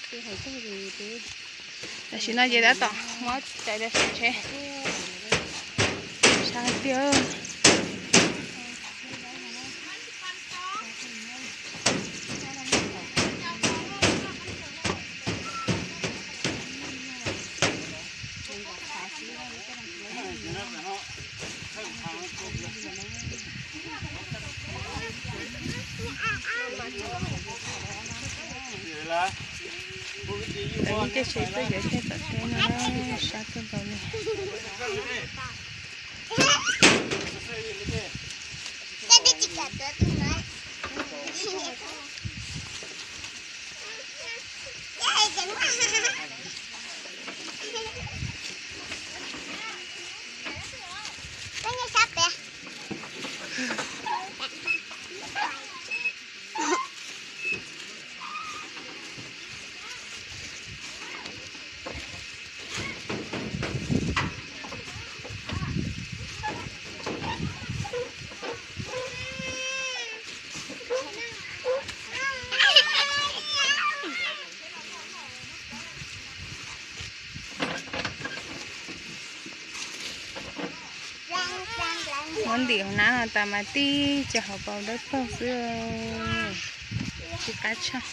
Tam sim no ces tab tom muab cais rau sab tsheb. Sab tiag. Lawv yeej caij tsheb tuaj yuav tej tom tsheb no na, sab tuaj nkaus li. Muab ntim hauv nab no tas mas tib co hauv paus dawb paug xwb, tsis qab tshaj.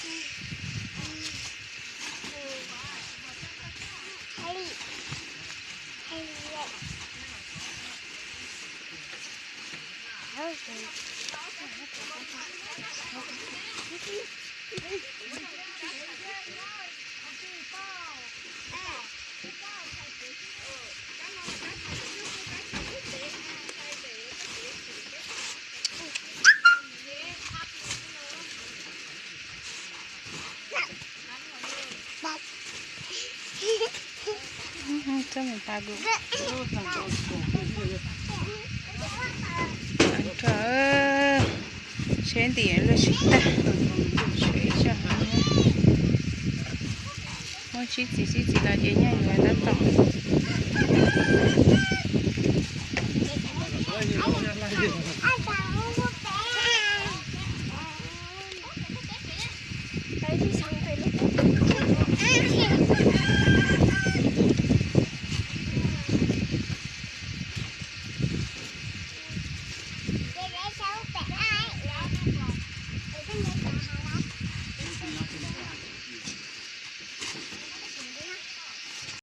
Txhob mus pas kuv. Tsheb ntim luaj tsis tag, tshuav ib zaj heev. Muab sib txiv sib txiv los ces nyaj yuav tab tom.